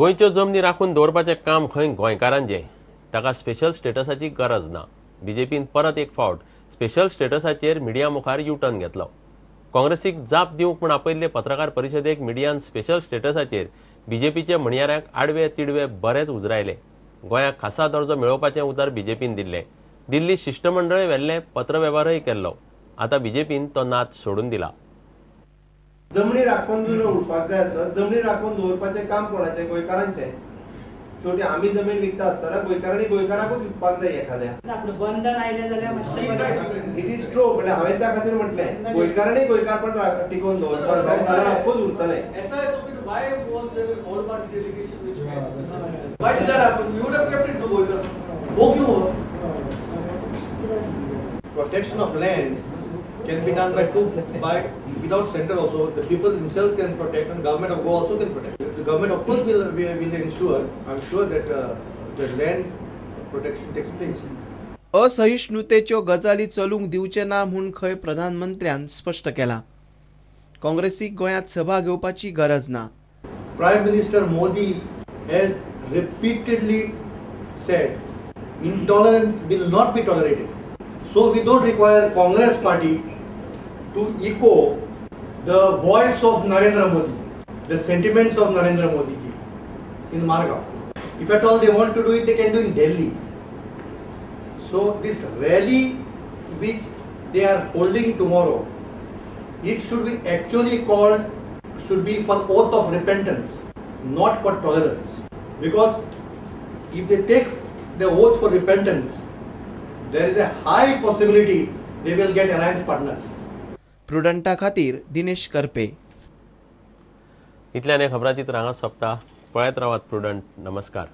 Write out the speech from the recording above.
गोंयच्यो जमनी राखून दवरपाचें काम खंय गोंयकारांचें, ताका स्पेशल स्टेटसाची गरज ना. बीजेपीन परत एक फावट स्पेशल स्टेटसाचेर मिडिया मुखार यू टर्न घेतलो. काँग्रेसीक जाप दिवंक म्हूण आपयल्ले पत्रकार परिशदेक मिडियान स्पेशल स्टेटसाचेर बीजेपीच्या म्हणयाऱ्यांक आडवे तिडवे बरेच उजरायले. गोंयाक खासा दर्जो मेळोवपाचें उतर बीजेपीन दिल्लें. दिल्ली शिश्टमंडळय व्हेल्लें, पत्रवेव्हारय केल्लो. आतां बीजेपीन तो नाद सोडून दिला. जमनी राखून उरपाक जाय आसत, जमनी राखून दवरपाचें काम कोणाचें? गोंयकारांचें. शेवटी आमी जमीन विकता आसतना गोंयकारांनी गोंयकारांकूच विकपाक जाय एखाद्या. बंधन आयलें जाल्यार मातशें it is true. म्हणल्यार हांवें त्या खातीर म्हटलें गोंयकारांनी गोंयकारपण टिकोवन दवरपाक जाय, जाल्यार ऑफकोर्स उरतलें. Why was there an all party delegation which why did that happen? You would have kept it to Goa. वो क्यों हुआ? Protection of land can be done by two, by without center also. The people themselves can protect and government of Goa also can protect. The government of course will ensure, I'm sure that the land protection takes place. असहिष्णुतेच्यो गजाली चलूंक दिवचे ना म्हूण खंय प्रधानमंत्र्यान स्पश्ट केलां. काँग्रेसीक गोंयांत सभा घेवपाची गरज ना. Prime Minister Modi has repeatedly said intolerance will not be tolerated. So we don't require Congress party to echo the voice of Narendra Modi, the sentiments of Narendra Modi ji in Margao. If at all they want to do it, they can do in Delhi. So this rally which they are holding tomorrow, it should be actually called, should be for oath of repentance, not for tolerance. Because if they take the oath for repentance, there is a high possibility they will get alliance partners. प्रुडंटा खातीर दिनेश करपे. इतल्यान खबराचित्र हांगा सोंपता. पळयत रावात prudent. नमस्कार.